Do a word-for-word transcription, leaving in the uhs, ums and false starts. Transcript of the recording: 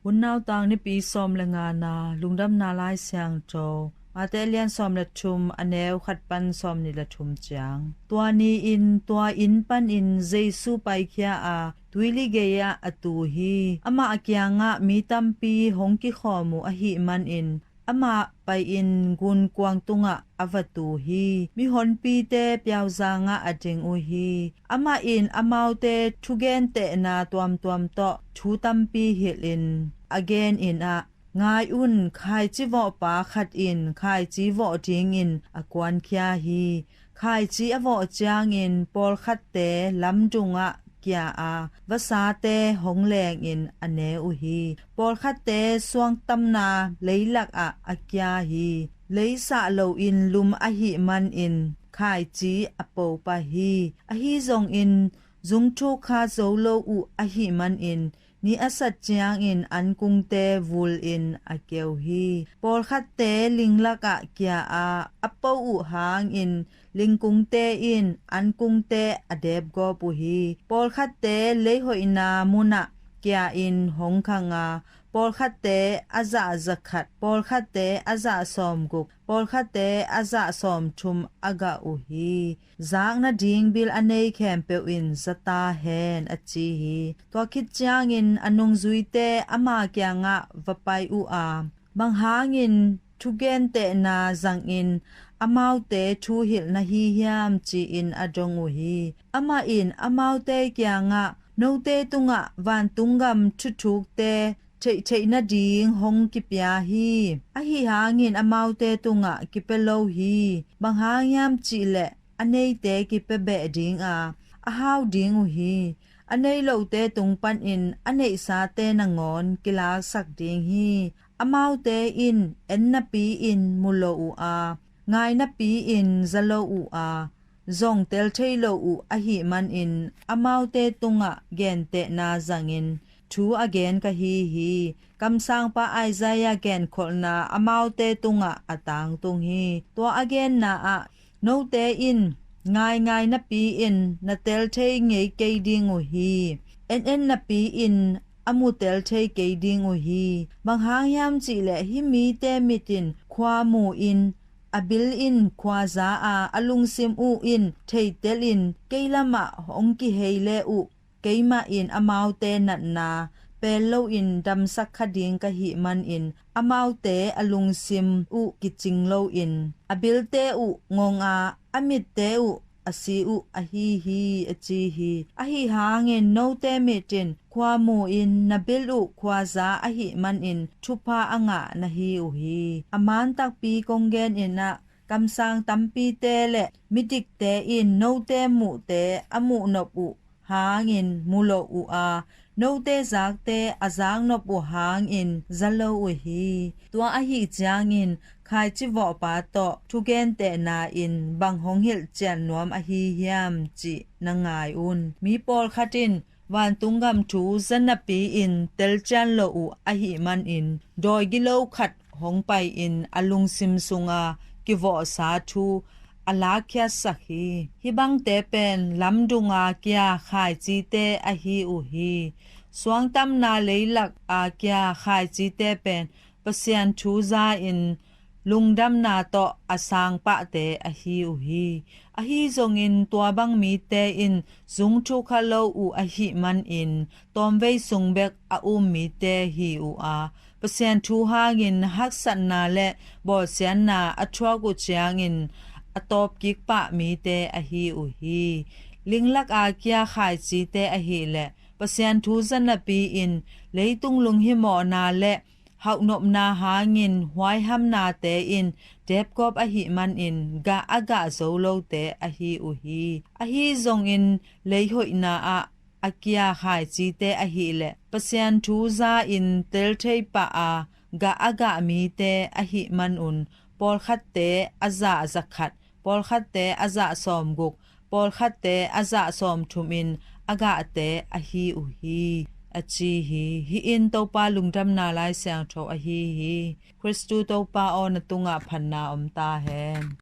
Hun nautang nipi sawm le ngana, Lungdamna Lai Siangtho, Mate lian sawm le thum, a neu khat pan sawm nih le thum ciang. Tua ni-in tua inn panin Jesu paikhia a, tuili gei-ah a tu hi. Amah kiangah mi tampi hong kikhawm uh ahih manin, amah pai-in gunkuang tungah a va tu hi. Mihonpite piauzangah a ding uh hi. Amah in amaute thugentehna tuamtuam tawh thu tampi hilhin a genin ah, ngai un, khaici vawhpa khat in khaici vawh dingin a kuankhia hi. Khaici a vawh ciangin pawlkhatte lamdungah kia a, vasate hong lengin a ne uh hi. Pawlkhatte suangtamna leilakah a kia hi. Lei sah loin lum ahih manin khaici a po pah hi. Ahi zongin zungthuk kha zo lo uh ahih manin, ni a sat ciangin ankungte vulin a keu hi. Pawlkhatte linglakah kia a, a po uh hangin lingkungte in ankungte a depgawp uh hi. Pawlkhatte leihoihna munah kia-in hong khang a, pawlkhatte a zah zakhat, pawlkhatte a zah sawmguk, pawlkhatte a zah sawmthum a gah uh hi. Zak nading bil a nei khempeuh in za ta hen, a ci hi. Tua khit ciangin a nungzuite ama kiangah va pai uh a, bang hangin thugentehna zangin amaute thu hilh na hi hiam, ci-in a dong uh hi. Amah in amaute kiangah, note tungah vantung gam thuthukte theihtheih nading hong kipia hi. Ahi hangin amaute tungah kipia lo hi. Bang hang hiam cihleh a neite kipia beh ding a, a hau ding uh hi. A nei lote tung panin a neihsate nangawn kilaksak ding hi. Amaute in en napi-in mu lo uh a, ngai napi-in za lo uh a, zong tel thei lo uh ahih manin amaute tungah gentehna zangin thu a gen ka hi hi. Kamsangpa Isaiah genkholhna amaute tungah a tangtung hi. Tua a genna ah, note in ngaingai napi-in na tel thei ngei kei ding uh hi. En en napi-in a mu tel thei kei ding uh hi. Bang hang hiam cihleh hih mite mit in khua mu-in, a bil in khua za a, a lungsim uh in theitel in kei lamah hong kihei le uh, keimah in amaute natna pel loin damsak kha ding ka hih manin, amaute a lungsim uh kicing loin, a bilte uh ngong a, a mitte uh a si uh ahi hi, a ci hi. Ahi hangin note mit in khua mu-in na bil uh khua za ahih manin thupha a ngah na hi uh hi. A man takpi kong genin ah, kamsang tampite le midikte in note muhte a muhnop uh hangin mu lo uh a, note zakte a zaknop uh hangin za lo uh hi. Tua ahih ciangin khaici vawhpa tawh thugentehna in bang hong hilhcian nuam ahi hiam cih na ngai un. Mi pawlkhat in vantung gam thu za napi-in telcian lo uh ahih manin, dawi gilo khat hong pai-in a lungsim sunga kivawhsa thu a lakkhiatsak hi. Hih bangte pen lamdunga kia khaicite ahi uh hi. Suangtamna leilak a kia khaicite pen Pasian thu za-in lungdamna tawh a sangpahte ahi uh hi. Ahi zongin tua bang mite in zungthuk kha lo uh ahih manin, tawmvei sung bek a um mite hi uh a, Pasian thu hangin haksatna le bawlsiatna a thuak uh ciangin a tawpkik pah mite ahi uh hi. Linglak a kia khaicite ahileh Pasian thu za napi-in leitung lunghimawhna le hauhnopna hangin huaihamnate in depgawp ahih manin gah a gah zo lote ahi uh hi. Ahi zongin leihoihna ah a kia khaicite ahileh Pasian thu za-in tel thei pah a gah a gah mite ahih manun, pawlkhatte a zah zakhat, pawlkhatte a zah sawmguk, pawlkhatte a zah sawmthum in a gahte ahi uh hi, a ci hi. Hih in Topa Lungdamna Lai Siangtho ahi hi. Khristu Topa aw, na tungah phatna om ta hen.